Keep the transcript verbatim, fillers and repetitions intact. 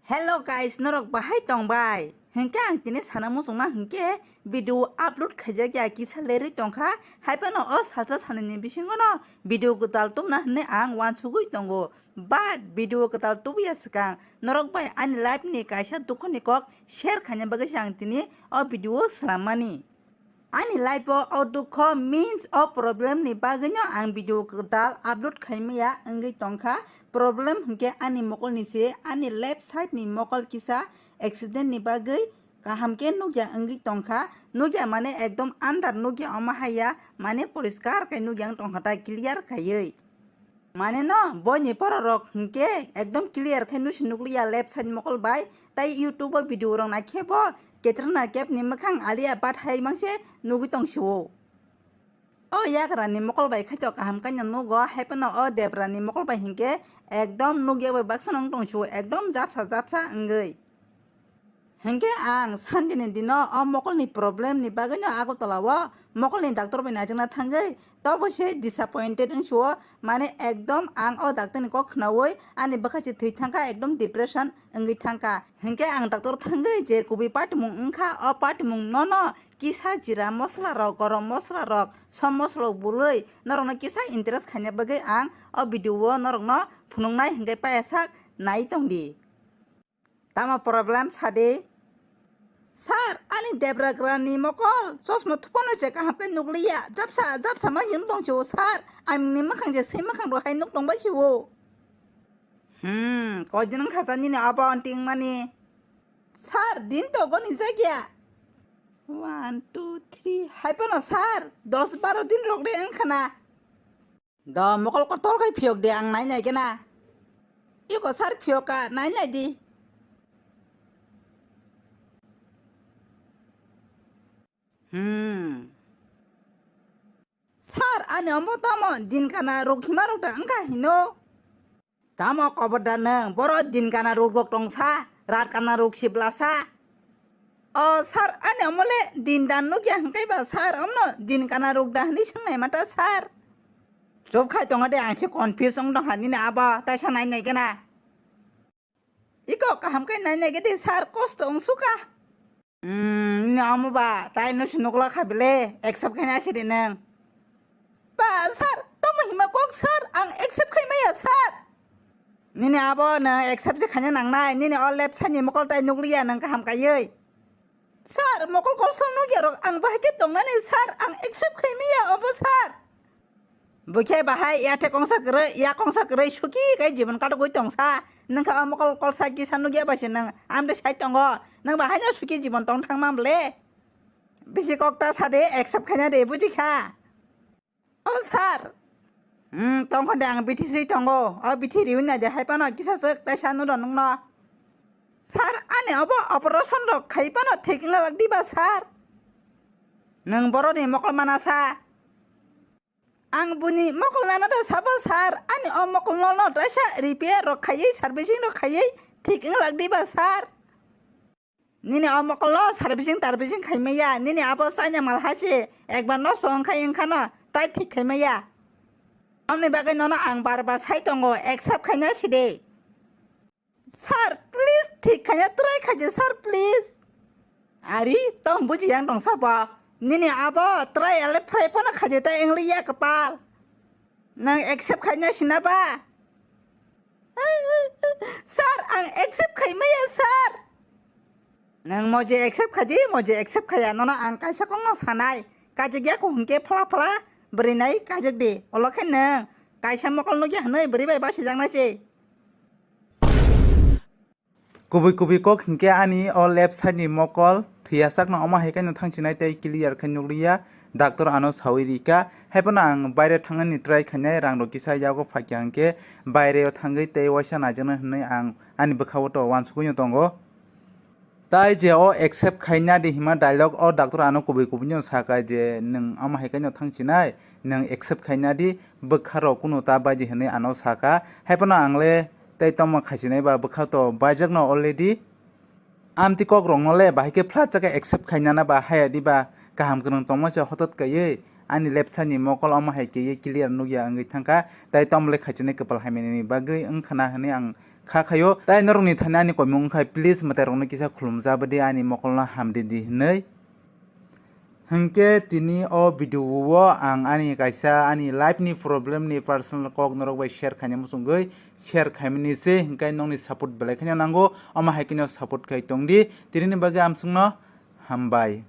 Hello guys, norok bahai tong bai? Hinkhe ang tini sana muchungma hinkhe video upload khaijak ya kisa lerwi tongkha, haiphano o salsa sanini bisingono video kwtal tubna hinwi ang uansugwi tongo. But video kwtal tubuya swkang norok bai ani life ni kaisa dukhuni kok share khaina bagwi se ang tini o video swlammani. Ani life o, o dukho means o problem ni bagwino ang video kwtal upload khaimaya wngwi tongkha. Problem hinkhe ani mokolni se, ani left side ni mokol kisa accident ni bagwi kaham khe nukya wngwi tongkha. Nukya mane ekdom andar nukya, omo haiya mane poriskar khe nukya wng tongkha ta clear khaiwi. Mane no, boini pora rok hinkhe ekdom clear khe nusi nukliya left side mokol bai, tai YouTube o video rok naikhe bo Katrina Kaif ni mwkhang Alia Bhatt hai mangse nugwi tong sio. O yagra ni mokol bai khaito kaham kanya nugo, haiphano o debra ni mokol bai hinkhe ekdom nukya bai baksa nang tong sio, ekdom japsa japsa wngwi. Hinkhe ang Sunday ni dino o mokolni problem ni bagwino Agartala o mokolni doctor bai naijakna thangwi tobo se disappointed wngsuo, mane ekdom ang o doctor ni kok khnaui ani bwkha se thwi thangkha, ekdom depression wngwi thangkha. Hinkhe ang doctor thangwi je kubui patimung wngkha, o patimung nono kisa jira mosla rok, gorom mosla rok, som mosla rok bului norokno kisa interest khaina bagwi ang o video o norokno phunuknai hinkhe paiyasak nai tongdi. Tamo problem sadi? Sir, ani debragra ni mokol chosma thupono se kaham khe nukliya. Japsa, japsa ma yun tong sio, sir. Ani mwkhang je se mwkhang ro hai nuk tong bai sio. Hmm, koi din khasa nini abo anting mani. Sir, din to goni jagya. One, two, three. Hai pono sir, dos baro din rok de wngkhana. Do mokol kotor khai phiyok de, ang nai nai kena. Iko sir phiyok ka, nai nai di. Hmm. Sir, ani omo tamo din kana rok hima rok da wngkha hino. Tamo kobor da nwng, boro din kana rok rok tongsa, rat kana rok siblasa. O sir, ani omole din dan nukya hwnkhe ba sir, omno din kana rok da hwnwi swngnai mata sir. Chup khai tongo de, ang se confuse wng tongkha nini abo, taisa nai nai kena. Iko kaham khe nai nai khe de sir, kosto wng suka. Hmm, nini omo ba, tai no se nukla kha bele, accept khaina siri nwng. Ba sir, tamo hima kok sir, ang accept khai maya sir. Nini abo nwng accept je khaina nangnai, nini o left side ni mokol tai nukliya nwng kaham kaiwi. Sir, mokol kolsa nukya rok ang bahai khe tongnani sir, ang accept khai maya obo sir. Bukhe bahai ya the kongsa kwrwi, ya kongsa kwrwi suki kai jibon kadogwi tongsa. Nwng kha o mokol kolsa kisa nukya bai se nwng amde sai tongo. Nwng bahai no suki jibon tong thangma bole. Bisi kok ta sade accept khaina de, buji kha. O sir. Hmm, tongkha de, ang bithi swi tongo. O bithi riwi nai de, hai phano kisa swk tai sa nudo nungno. Sir, ani obo operation rok khai phano thik wngna lak diba sir? Nwng boroni mokol mana sa? Ang buni mokol nana da sabo sir, ani o mokol no no taisa repair rok khaiwi servicing rok khaiwi thik wngna lak diba sir? Nini o mokol no servicing tarbicing khaimaya, nini abo china mal hai se ekbar nosto wngkhai wngkhano tai thik khaimaya. Omni bagwi nono ang bar bar sai tongo, accept khaina side. Sir, please thik khaina try khaidi sir, please. Ari, tong buji yang tong sabo. Nini abo try ale phrai phano khaidi tai wngli ya kwpal. Nang accept khaina sina ba? Sir, ang accept khai maya, sir. Nang moje accept khaidi, moje accept khaya, nono ang kaisa kokno sanai. Kajak ya ko hwnkhe phla phla bwrwi nai kajak di. Olo khe nang kaisa mokol nukya hwnwi bwrwi bai basijaknai se. Kubui kubui kok hinkhe ani o left side ni mokol thwiyasakno omo hai khe no thangchinai tei clear khe nukliya, doctor ano sawi rika. Haiphano ang baire thangnani try khainai, rang rok kisa yago phakya hinkhe baire o thangwi tei waisa naijaknai hwnwi ang ani bwkha o to uansugwi no tongo. Tai je o accept khaina di hima dialogue o doctor ano kubui kubui no saka je nwng omo hai khe no thangchinai, nwng accept khaina di, bwkha rok kunu ta baidi hwnwi ano saka. Haiphano ang le tei tongma khaisinai ba bwkha to baijakno already. Amtwi kokrokno le bahai khe phlachak khe accept khainana ba haya diba kaham kwrwng tongma se hotot kaiwi ani left side ni mokol omo hai khe clear nukya wngwi thangkha, tai tamo le khaisinai kwpal hamya ni bagwi wngkhana hwnwi ang kha khaio. Tai norokni thani ani koimung wngkha, please mwtairokno kisa khulumjabadi, ani mokolno hamridi hinwi. Hinkhe tini o video o ang ani kaisa ani life ni problem ni personal kok norok bai share khaina muchungwi share khaimani se, hinkhe nokni support belai kheno nango, omo hai kheno support khai tongdi. Tinini bagwi amsongno hambai.